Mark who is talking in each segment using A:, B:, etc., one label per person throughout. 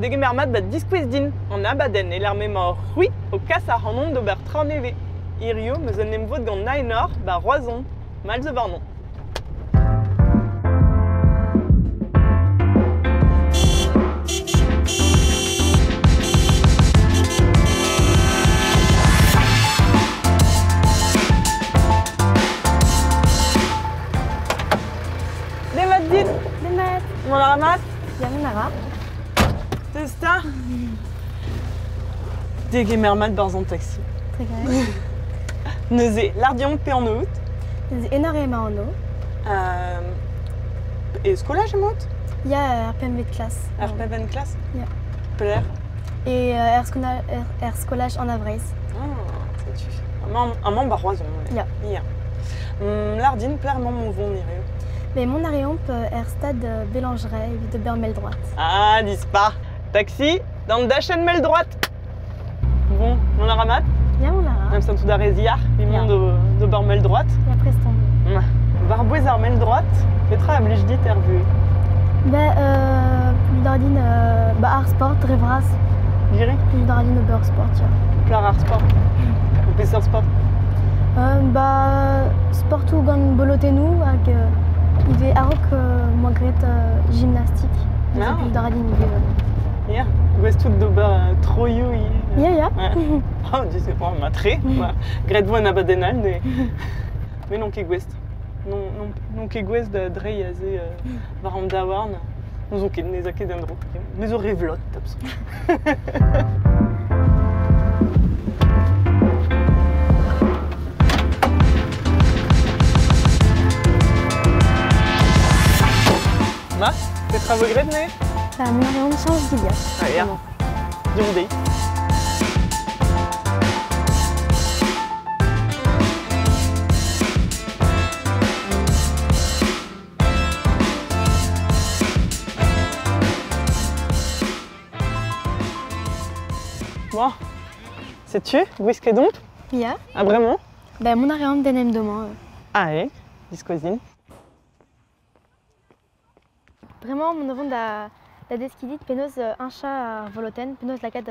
A: degemer mat 'ba Diskouez din, an abadenn e-lec'h m'emañ c'hwi o kas ac'hanon d'ober traoù nevez. Hirio 'm eus un emvod gant Naenor 'ba Roazhon. Mall zo warnon. Demat dit!
B: Demat!
A: Mont a ra mat?
B: Ya, mont a ra.
A: Teus 'ta? Degemer mat 'barzh an taxi.
B: Trugarez.
A: Neuze, lâr deomp pe anv out?
B: Neuze, enor eo ma anv.
A: E skolaj emaout?
B: Ya, er pempvet klas.
A: Er pempvet klas?
B: Ya.
A: Pelec'h?
B: E er skolaj Anna Vreizh.
A: Ah, setu. Amañ, amañ 'ba Roazhon.
B: Ya.
A: Ya. Lâr din pelec'h emaomp o vont hiziv?
B: Mais mont a reomp er stad Bélangeray evit ober mell-droad.
A: Ah, dispar! Taxi, d'an dachenn mell-droad! Bon, mont a ra mat?
B: Ya, mont a ra.
A: Même santout a rez yac'h, emañ d'ober mell-droad.
B: Ya, prest on.
A: War-bouez ar mell-droad, petra a blij dit er vuhez?
B: Ben, plijout a ra din bah, ar sport dre vras.
A: Giri?
B: Plijout a ra din ober sport, ya.
A: Plar ar sport? Peseurt sport?
B: Bah, sportoù gant bolotennoù hag ivez a-raok 'moa graet gymnastik.
A: Ah.
B: Plijout a ra din ivez.
A: Ya, gouest out d'ober troioù ivez.
B: Ya, ya.
A: Oh, dis, oh, matre. Graet vo un abadenn all, mais, mais n'on ket gouest. Non, non, n'on ket gouest da dreiñ aze war an daouarn. N'ouzon ket, n'ez a ket en-dro. Me zo re vlot, abs. Ma, petra vo graet neuze?
B: Bah, mont a reomp chañs dilhad.
A: Ah, ya. Deomp dezhi. Bon, setu, gwisket omp?
B: Ya.
A: Ha bremañ?
B: Ben, mont a reomp d'en em dommañ.
A: Allez, diskouez din.
B: Bremañ, mont a vont da, da deskiñ dit penaos heñchañ ar volotenn, penaos lakaat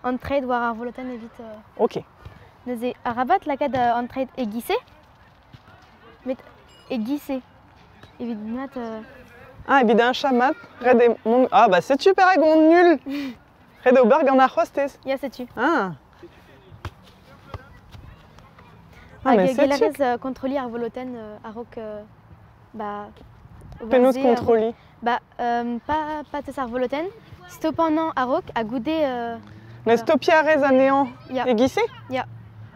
B: an treid war ar volotenn evit...
A: Ok.
B: Neuze, arabat lakaat an treid e-giz-se, met e-giz-se, evit mat...
A: Ah, evit heñchañ mat, ret eo mont... Ah, bah setu perak on nul! Ret eo ober gant ar c'hostez.
B: Ya, setu.
A: Ah. Ah,
B: Hag
A: mais setu.
B: gellerez kontrolliñ ar volotenn a-raok bah,
A: Penaos
B: ober se,
A: kontrolliñ?
B: Bah, pas, pas teus ar volotenn, stopañ anezhañ a-raok ha goude...
A: Mais stopiñ a rez anezhañ
B: Ya.
A: e-giz-se?
B: Ya.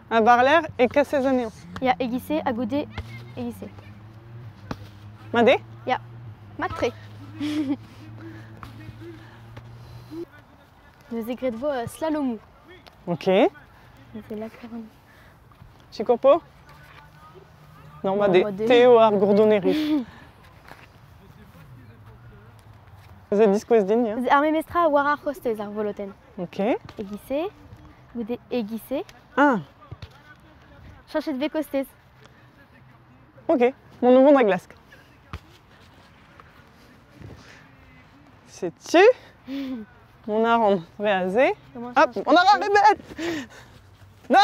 A: Ha war-lerc'h e kasez anezhañ?
B: Ya, e-giz-se ha goude e-giz-se.
A: Mat eo?
B: Ya, mat-tre. Neuze graet vo slalomoù.
A: Ok.
B: Neuze lakaat
A: Sikour po? Non, mat eo. Te eo ar gourdonerez. Neuze diskouez din, ya.
B: Ar memes tra war ar c'hostez, ar volotenn.
A: Ok.
B: E-giz-se, goude e-giz-se.
A: Ah.
B: Cheñchet vez kostez.
A: Ok, mont o vont da glask. Setu mont a ran dre aze. Hop, on a ra rebet Non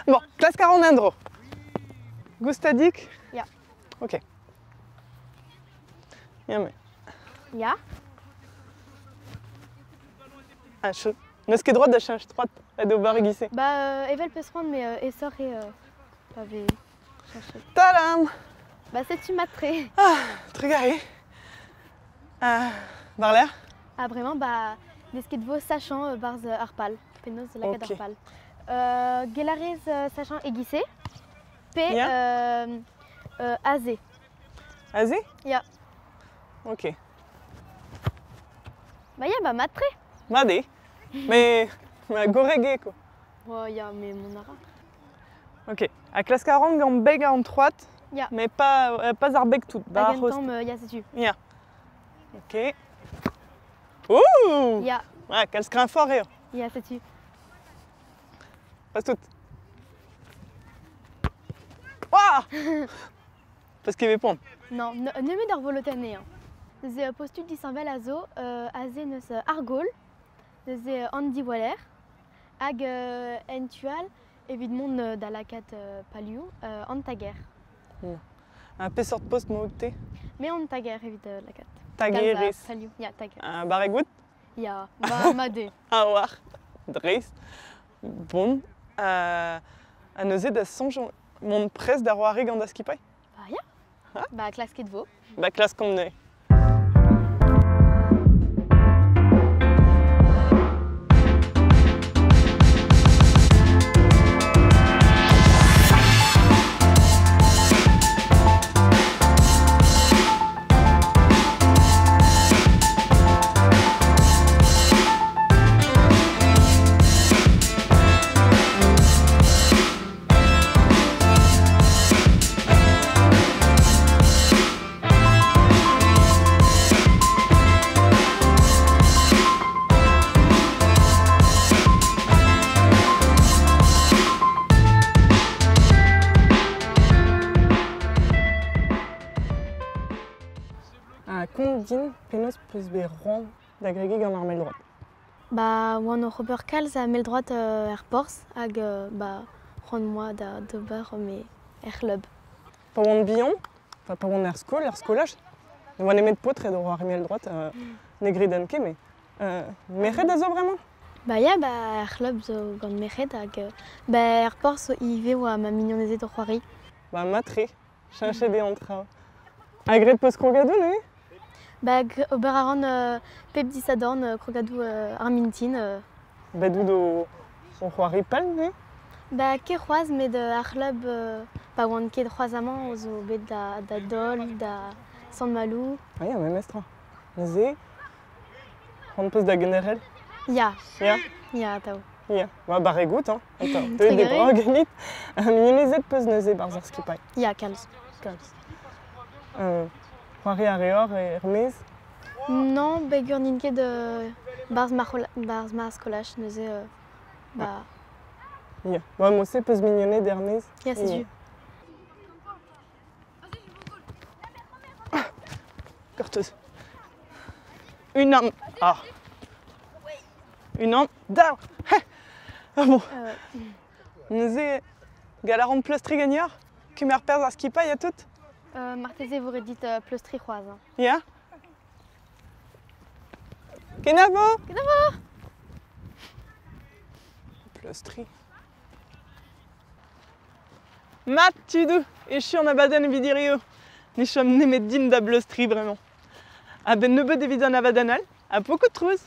A: Bon, klask a ran en-dro. Goustadik?
B: Ya.
A: Ok. Ya, mais...
B: Ya.
A: Ah, chaud. N'eus ket droit da cheñch troad d'ober e-giz-se.
B: Bah, evel peus c'hoant, mais aesoc'h eo pa vez cheñchet.
A: Tadam!
B: Bah, setu mat-tre.
A: Ah, trugarez. War-lerc'h?
B: Ah, bremañ, bah, desket vo sachañ 'barzh ar pal. Penaos lakaat
A: Ok.
B: ar pal. Gell a rez sachañ e-giz-se pe
A: Ya.
B: aze.
A: Aze?
B: Ya.
A: Ok.
B: Bah ya, bah mat-tre.
A: Mat eo. Mais ma gorrek eo quoi.
B: Oh ya, mais mont a ra.
A: Ok. Ha klask a ran gant beg an troad,
B: Ya.
A: mais pas, pas ar beg tout. Ba
B: Hag
A: ar
B: un
A: c'host.
B: tamm, ya, setu.
A: Ya. Ok. Ouh
B: Ya,
A: Ouais, kalz kreñfoc'h eo.
B: ya, setu.
A: Pas tout. Ouah Parce qu'il vez poan.
B: Non, nemet ar volotenn eo. Neuze postud disheñvel a zo, aze n'eus ar gaol, neuze an diwaller, hag en tu all, evit mont da lakaat palioù, an tager.
A: Ha peseurt post 'maout-te?
B: Me on tager evit lakaat.
A: Tagerez.
B: Palioù, ya, tager.
A: Barrek out?
B: Ya, ma, ma de.
A: A-walc'h, dreist. Bon, ha neuze da soñj mont prest da c'hoari gant da skipailh?
B: Ba ya. Ba klasket vo.
A: Ba klaskomp neuze. Kont din penaos 'peus bet c'hoant da gregiñ gant ar mell-droad?
B: Ba oan oc'h ober kalz a mell-droad er porzh hag ba c'hoant 'moa da d'ober me er c'hlub.
A: Pa oan bihan, enfin pa oan er skol, er skolaj, ne oa nemet paotred o c'hoari mell-droad, ne gredan ket, met merc'hed a zo bremañ?
B: Ba ya, ba er c'hlub zo gant merc'hed hag ba er porzh ivez oa ma mignonezed o c'hoari.
A: Ba mat-tre, cheñchet eo an traoù. Ha graet 'peus krogadoù neuze?
B: Ba ober a ran pep disadorn krogadoù ar mintin.
A: Bet out o c'hoari pell neuze?
B: Ba ket c'hoazh met ar c'hlub pa oan ket c'hoazh amañ zo bet da Dol, da Sant-Maloù.
A: Ah ya, memes tra. Neuze, c'hoant 'peus da genderc'hel?
B: Ya.
A: Ya?
B: Ya, atav.
A: Ya, ba barrek out, hein. Attends, deuet eo brav ganit. Mignonezed 'peus neuze 'barzh ar skipailh?
B: Ya, kalz.
A: Kalz. C'hoari a reor er-maez?
B: Non, begur n'int ket 'barzh ma 'barzh ma skolaj neuze ba...
A: Ya, ba mod-se 'peus mignoned er-maez?
B: Ya, setu.
A: Gortoz. Unan. Ah. Unan, daou. Ah bon. Neuze, gall a ran pleustriñ ganeoc'h? Kemer perzh ar skipailh ha tout?
B: Marteze e vo ret dit pleustriñ c'hoazh. Hein.
A: Ya. Kenavo!
B: Kenavo!
A: Pleustriñ. Mat, tudoù, echu an abadenn evit hirio. Ne chom nemet din da bleustriñ bremañ. A-benn nebeut evit an abadenn all, ha beaucoup de trouz!